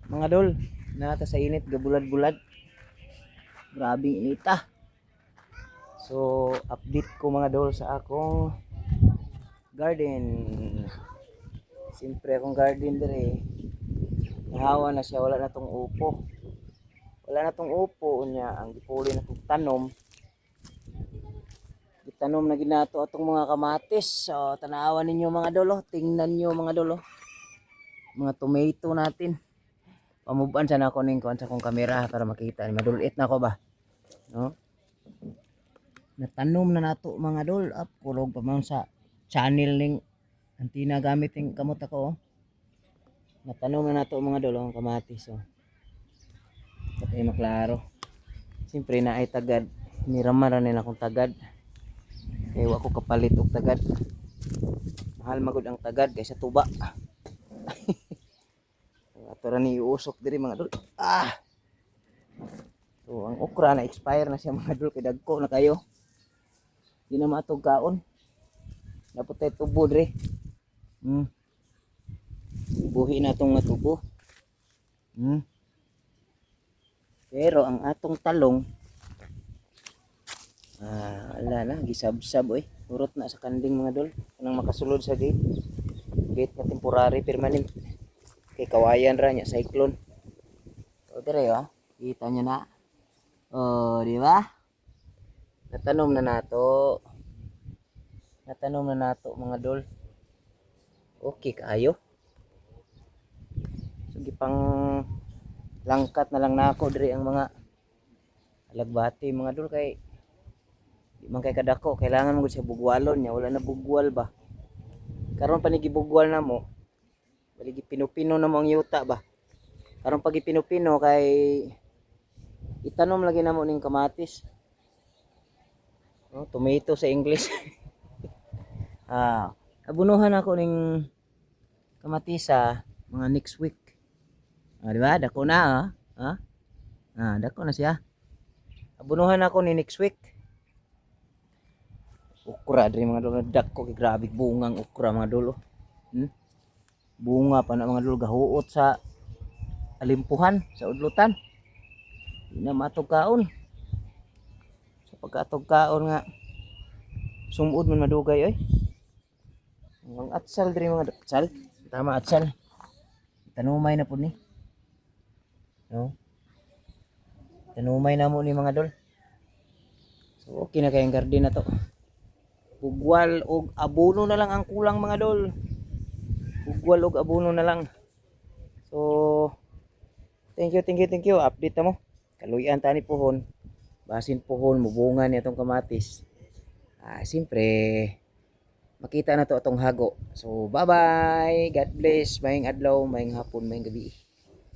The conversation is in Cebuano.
Mga dol, nata sa init gabulad-bulad. Grabing inita. So, update ko, mga dol, sa akong garden. Siyempre, akong garden dire. Nahawa na siya, wala na tong upo. Wala na tong upo niya, ang gipuli na kong tanom. Gitanom na ginato atong mga kamatis. So, tanawan ninyo, mga dolo, tingnan niyo, mga dolo. Mga tomato natin. Pamuban sana ako ning kuan sa akong kamera para makita ni madulit na ako ba. No? Natanom na nato, mga dol, up kulog pa man sa channel ning antina gamit ning kamot ako, oh. Natanom na nato, mga dol, ang kamatis, oh. Patay maklaro. Siyempre na ay tagad. Nirama ra nila akong tagad. Kay wa ko kapalit og tagad. Mahal magud ang tagad kaysa tuba. Ato ra ni iusok diri, mga dol. Ah. So ang okra na expire na siya, mga dol, kay dagko na kayo. Di na maatog kaon. Dapat tayo tubo diri. Buhi na tong nga tubo. Pero ang atong talong, ah, ala na, gisabsab oy. Urot na sa kanding, mga dol. Kanang makasulod sa gate. Gate na temporary, permanent. Kay kawayan ra niya, cyclone. So dire oh, kita niyo na. Oh, di ba? Natanom na nato. Natanom na nato, mga dol. Okay kaayo. So gipang langkat na lang nako diri ang mga alagbati, mga dol, kay di man kay kadako, kailangan mo gud siya bugwalon niya, wala na bugwal ba. Karon pa ni gibugwal na mo, bali gipino-pino na mo ang yuta ba. Karon pag gipino-pino kay itanom lagi namo ning kamatis. Oh, tomato sa English. Ah, abunuhan ako ning kamatisa mga next week. Ah, di ba? Dako na, ah. Ah? Ah, dako na siya. Abunuhan ako ni next week. Okra diri, mga dolo, dako kay grabe bungang okra, mga dolo. Bunga pa na, mga dolo, gahuot sa alimpuhan sa udlutan. Di na matog kaon. Sa pagkaatog kaon nga sumud man madugay oy. Ang atsal diri, mga dol. Atsal. Tama, atsal. Tanumay na pud ni. No? Tanumay na mo ni, mga dol. So okay na kayong garden na to. Bugwal og abono na lang ang kulang, mga dol. Bugwal og abono na lang. So thank you, thank you, thank you. Update na mo. Kaluyan tani puhon. Basin puhon mubunga ni atong kamatis. Ah, siyempre makita na to atong hago. So bye-bye. God bless. Maayong adlaw, maayong hapon, maayong gabi.